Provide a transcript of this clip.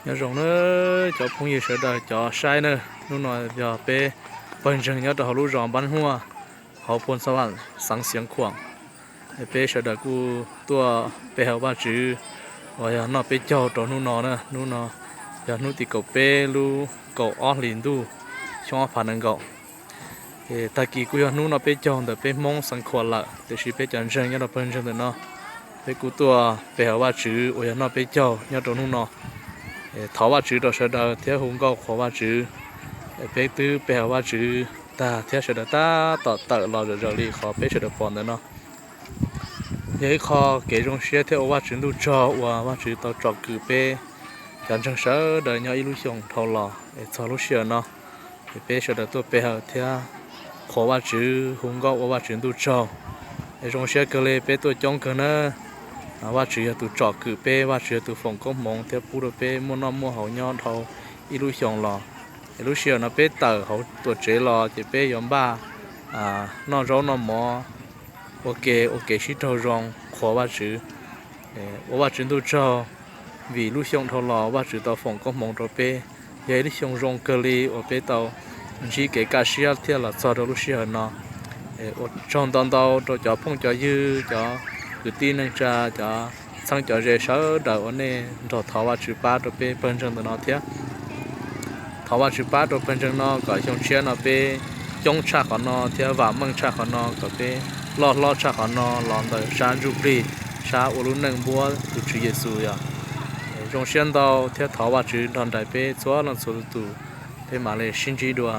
Nyob zoo na cov phooj ywg sawv daws cov saib na, hnub no yog peb pawg ntseeg nyob rau hauv lub zos Npab Huaj, hauv Phoos Xas Vam, xeev Xiav Khuam. Peb sawv daws kuj tuaj pe hawm Vajtswv uas yog noj peb caug rau hnub no na. Hnub no yog hnub tim kaum peb lub kaum ob hlis ntuj xyoo ob phav nees nkaum. Tag kis kuj yog hnub noj peb caug ntawm peb Hmoob xeev Khuam lawm, tiam sis peb cov ntseeg nyob rau pawg ntseeg ntawm no, peb kuj tuaj pe hawm Vajtswv uas yog noj peb caug nyob rau hnub no. Thov Vajtswv rau sawv daws thiab hu nkauj qhuas Vajtswv. Peb twb pe hawm Vajtswv tag thiab sawv daws tab tom tawm los zom zaws li qhov peb sawv daws pom ntawm no. Yog ib qho kev zoo siab thiab ua Vajtswv ntuj tsaug uas Vajtswv tau tsom kwm peb cov ntseeg sawv daws nyob ib lub xyoos dhau los es txog lub sij hawm no, es peb sawv daws tuaj pe hawm thiab qhuas Vajtswv, hu nkauj ua Vajtswv ntuj tsaug. Es zoo siab kawg li, peb tuaj coob kawg na. Vajtswv yog tus tsom kwm peb, Vajtswv yog tus foom koob hmoov thiab pub rau peb muaj noj muaj haus nyob dhau ib lub xyoos los. Es lub sij hawm no peb tawm hauv tuam tsev los ces peb yuav npaj noj zaub noj mov ua ke, ua kev sib raug zoo qhuas Vajtswv, ua Vajtswv ntuj tsaug, vim lub xyoo dhau los Vajtswv tau foom koob hmoov rau peb. Yog ib lub xyoo zoo kawg li uas peb tau ntsib kev kaj siab thiaj los txog rau lub sij hawm no. Ua tsaug ntau ntau rau cov phooj cov ywg, cov kwv tij neej tsa, cov txheeb cov ze sawv daws uas nej nrog thov Vajtswv pab rau peb pawg ntseeg ntawm no thiab. Thov Vajtswv pab rau pawg ntseeg no kom xyoo tshiab no peb coob tshaj qhov no thiab vam meej tshaj qhov no, kom peb loj hlob tshaj qhov no los ntawm sab ntsuj plig, sab ua lub neej npuab tus Tswv Yexus yog. Zoo siab ntau thiab thov Vajtswv nrog nraim peb txhua leej txhua tus, peb mam li sib ntsib dua.